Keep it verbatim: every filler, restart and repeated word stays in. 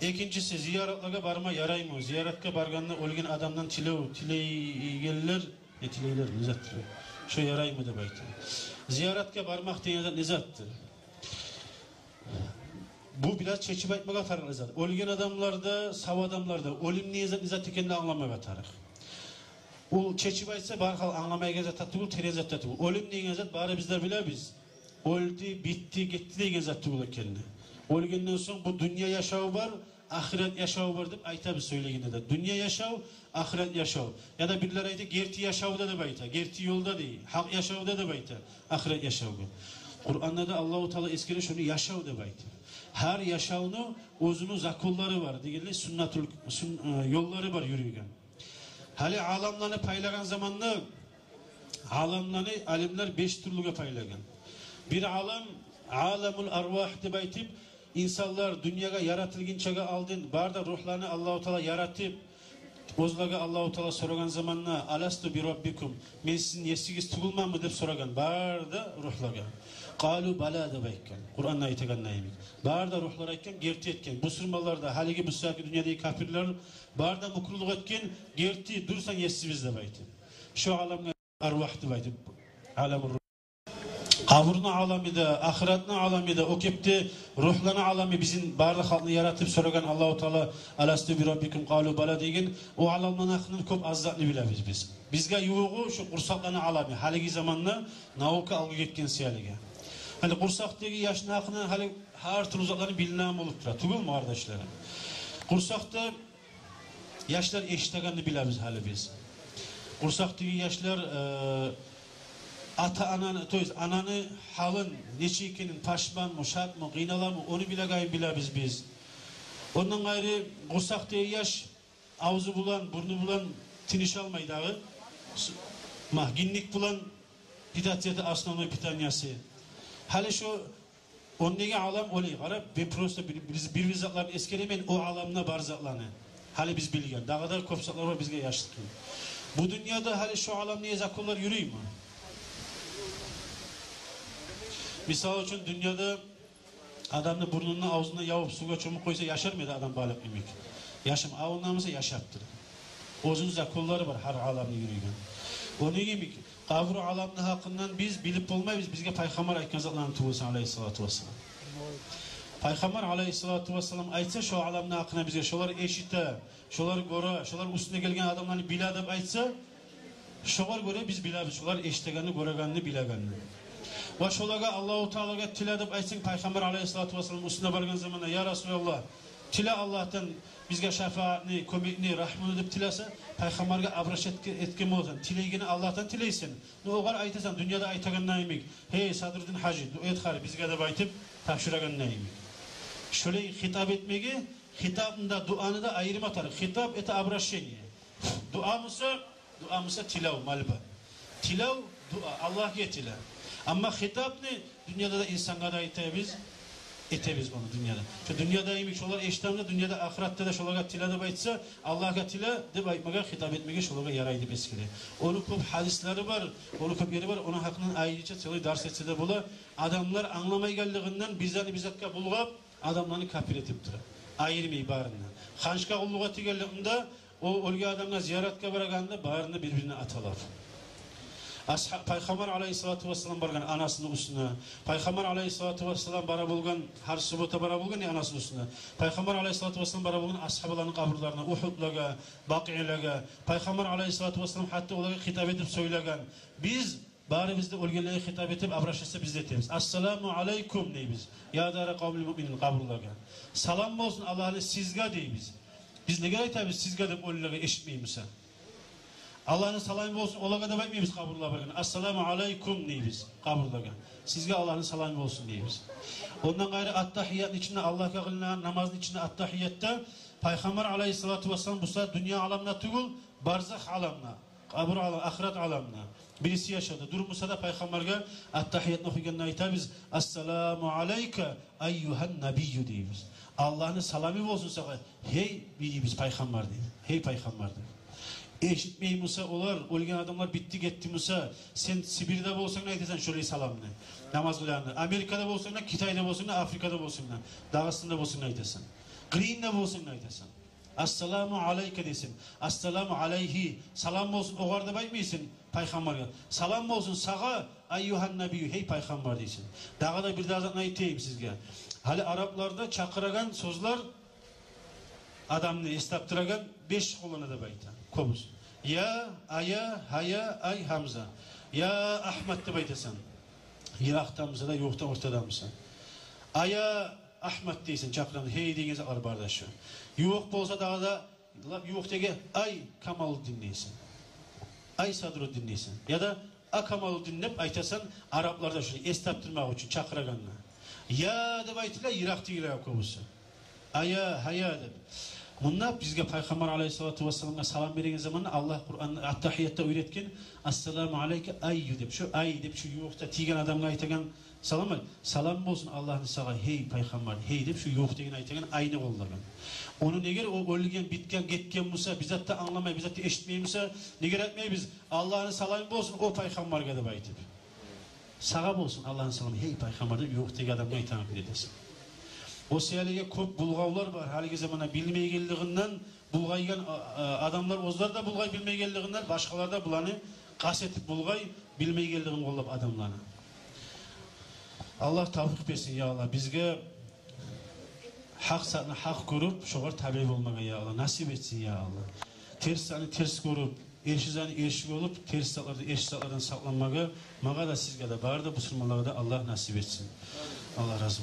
Экинчиси, зияратлагъа барма яраймы? Зияратгъа баргъанда оьлген адамдан тилев тилейгенлер, не тилейлер, не затдыр? Шо яраймы деп айта. Зияратгъа бармакъ деген зат не затдыр? Бу бираз чечип айтмагъа тарыкълы зат. Оьлген адамлар да, сав адамлар да оьлюм деген зат не зат экенин англамагъа тарыкъ. Ол чечип айтса, бары халкъ англамайгъан зат да тюгюл, терен зат да тюгюл. Оьлюм деген зат бары биз де билебиз. Оьлдю, битди, гетди деген зат тюгюл экенни. Оьлгенден сонг бу дюнья яшаву бар, ахырат яшаву бар деп айтабыз сёйлегенде де. Дюнья яшав, ахырат яшав. Яда бирлер айта, герти яшавда деп айта, герти ёлда дей, гьакъ яшавда деп айта, ахырат яшавгъа. Къуранда да Аллагьу Таала эсгере шону яшав деп айта. Гьар яшавну оьзюню законлары бар, дегенлей суннатул, сун-, э, ёллары бар юрюйген. Гьали аламланы пайлагъан заманда, аламланы алимлер беш тюрлюге пайлагъан. Бир алам, аламул арвагь деп айтып, инсанлар дюньягъа яратылгъынчагъа алдын бары да ругьланы Аллагьу Таала яратып, оьзлеге Аллагьу Таала сорагъан заманда: «Аласту би раббикум? Мен сизин есигиз тюгюлменми?» — деп сорагъан бары да ругьлагъа. «Къалу бала», — деп айтгъан. Къуранда айтагъанда йимик. Бары да ругьлар айтгъан, герти этген. Бусурманлар да, гьалиги бу сагьатгъы дюньядагъы капирлер бары да мюкюрлюк этген, герти, дюр сен есибиз деп айтып. Шо аламгъа арвагь деп айтып, аламур ругь. Къабурну аламы да, ахыратны аламы да, о кепде ругьланы аламы, бизин бары да халкъны яратып сорагъан Аллагьу Таала: «Аласту би раббикум?» «Къалу бала» деген, о аламланы гьакъындан кёп аз затны билебиз биз. Бизге ювугъу шо къурсакъланы аламы, гьалиги заманда наука алгъа гетген саялыгъа. Гьали къурсакъдагъы яшны гьакъындан гьали гьар тюрлю затланы билинеген болуп тура, тюгюлмю, къардашларым? Къурсакъда яшлар эшитегенни билебиз гьали биз. Къурсакъдагъы яшлар, э, ата-ананы, то есть ананы гьалын, нечик экенин, пашманмы, шатмы, къыйналамы, ону билегенин билебиз биз. Ондан къайры, къурсакъдагъы яш авзу булан, бурну булан тынышалмай дагъы. С-, ма, гинник булан питаться этеген, основной питаниясы. Гьали шо ондагъы алам олай, къарап, мен просто бир, бир, бир, бир затланы эсгеремен, о аламда бар затланы. Гьали биз билген, дагъы да кёп затлар бар бизге яшыртгъын. Бу дюньяда гьали шо аламны законлар юрюймю? Мисал учун, дюньяда адамны бурнун, авзун ябып, сувгъа чомуп къойса, яшармы эди адам балыкъ йимик? Яшамай. А ондан буса яшаптыр. Оьзюню законлары бар гьар аламны юрюйген. Ону йимик, къабур аламны гьакъындан биз билип болмайбыз, бизге Пайхаммар айтгъан затланы тюгюл эсе, алайгьиссалату вассалам. Пайхаммар, алайгьиссалату вассалам, айтса шо аламны гьакъына бизге, шолар эшите, шолар гёре, шолар уьстюне гелген адамланы биле деп айтса, шогъар гёре биз билебиз шолар эшитегенни, гёрегенни, билегенни. Ва шолагъа, Аллагьу Таалагъа тиле деп айтсанг, Пайхаммар, алайгьиссалату вассалам, уьстюне баргъан заманда: «Я Расулаллагь, тиле Аллагьдан бизге шафаатны, кёмекни, рагьмуну», — деп тилесе, Пайхаммаргъа обращаться этген боласан, тилейгенни Аллагьдан тилейсен. Ну, огъар айтасан, дюньяда айтагъанда йимик: «Гьей, Садруддин гьажи, дуа эт гьари бизге», — деп айтып тапшурагъанда йимик. Шолай хитап этмеге, хитапны да, дуаны да айырма тарыкъ. Хитап — это обращение. Дуа буса, дуа буса тилев, мольба. Тилев, дуа, Аллагьгъа тиле. Амма хитапны дюньяда да инсангъа да айтабыз, этебиз ону дюньяда. Шо дюньяда йимик шолар эшитемде, дюньяда, ахыратда да шолагъа тиле деп айтса, Аллагьгъа тиле деп айтмагъа, хитап этмеге шолагъа ярай деп эсгере. Ону кёп гьадислери бар, ону кёп ери бар, ону гьакъындан айрыча целый дарс этсе де бола. Адамлар англамайгъанлыгъындан бир затны бир затгъа булгъап, адамланы капир этип тура. Айырмай барын да. Ханчгъа къуллукъ этегенлигинде, о оьлген адамгъа зияратгъа барагъанда, барын да бир-бирине аталап. Асгьа-, Пайхаммар, алайгьиссалату вассалам, баргъан анасыны уьстюне. Пайхаммар, алайгьиссалату вассалам, бара болгъан, гьар суббота бара болгъан анасыны уьстюне. Пайхаммар, алайгьиссалату вассалам, бара болгъан асгьабаланы къабурларына, Угьудлагъа, Бакъиълагъа. Пайхаммар, алайгьиссалату вассалам, гьатта олагъа хитап этип сёйлеген. Биз барыбыз да оьлгенлеге хитап этип, обращаться биз де этебиз. «Ассаламу алайкум», — дейбиз. «Я дара къавмил муъминин», къабурлагъа. «Салам болсун Аллагьны сизге», — дейбиз. Биз неге айтабыз «сизге» деп, оьлюлеге эшитмей буса? «Аллагьны саламы болсун олагъа» деп айтмайбыз къабурлагъа баргъанда. «Ассаламу алайкум», — дейбиз къабурлагъа. «Сизге Аллагьны саламы болсун», — дейбиз. Ондан къайры, аттагьиятны ичинде, Аллагьгъа къылынагъан намазны ичинде аттагьиятда Пайхаммар, алайгьиссалату вассалам, буса дюнья аламда тюгюл, барзах аламда, къабур алам, ахырат аламда. Бириси яшавда. Дюр буса да, Пайхаммаргъа аттагьиятны охуйгъанда айтабыз: «Ассаламу алайка айюгьан набийю», — дейбиз. «Аллагьны саламы болсун сагъа, гьей», — дейбиз, — «Пайхаммар», — дейбиз. «Гьей Пайхаммар», — дейбиз. Эшитмей буса олар, оьлген адамлар битди, гетди буса, сен Сибирьде болсанг да айтасан шолай саламны. Намаз къылгъанда. Америкада болсанг да, Китайда болсанг да, Африкада болсанг да, Дагъыстанда болсанг да айтасан. Къырыйында болсанг да айтасан. «Ассаламу алайка» дейсен. «Ассаламу алайгьи». Салам болсун огъар деп айтмайсан пайхаммаргъа. «Салам болсун сагъа, айюгьан набийю, гьей пайхаммар» дейсен. Дагъы да бир де затны айтайым сизге. Гьали арапларда чакъырагъан сёзлер, адамны эс тапдырагъан, беш къоллана деп айта кёбюсю. Я, ая, гьая, ай, гьамза. Я Агьмат деп айтасан. Йыракъдамыса да, ювукъда, ортадамыса. Ая Агьмат дейсен, чакъыргъанда «гьей» деген затлар бар да шу. Ювукъ болса дагъы да, лап ювукъдагъы «ай Камалуддин» дейсен. «Ай Садруддин» дейсен. Яда «а Камалуддин» деп айтасан, арапларда шу эс тапдырмакъ учун чакъырагъанда. «Я» деп айтыла йыракъдагъылагъа кёбюсю. «Ая, гьая» деп. Мунда бизге пайхаммар алайгьиссалату вассаламгъа салам береген заманда Аллагь Къуранда, Аттагьиятда уьйретген: «Ассаламу алайка айю» деп. Шу «ай» деп шу ювукъда тийген адамгъа айтагъан салам. «Салам болсун Аллагьны сагъа, гьей пайхаммар, гьей» деп шу ювукъдагъыны айтагъан «айны» къоллагъан. Ону негер о оьлген, битген, гетген буса, бир зат да англамай, бир зат да эшитмей буса, негер айтмайбыз: «Аллагьны саламы болсун о пайхаммаргъа» деп айтып. «Сагъа болсун Аллагьны саламы, гьей пайхаммар» деп ювукъдагъы адамгъа айтагъан кюйде этесен. О саялыгъа кёп булгъавлар бар. Гьалиги заманда билмейгенлигинден булгъайгъан, а, а, адамлар оьзлер де булгъай билмейгенлигинден, башгъалар да буланы къаст этип булгъай, билмейгенлигин къоллап адамланы. Аллагь тавфикъ берсин, я Аллагь, бизге гьакъ затны гьакъ гёрюп, шогъар табиъ болмагъа, я Аллагь, насип этсин, я Аллагь. Терс затны терс гёрюп, эрши затны эрши болуп, терс затлардан, эрши затлардан сакъланмагъа магъа да, сизге де, бары да бусурманлагъа да Аллагь насип этсин. Аллагь рази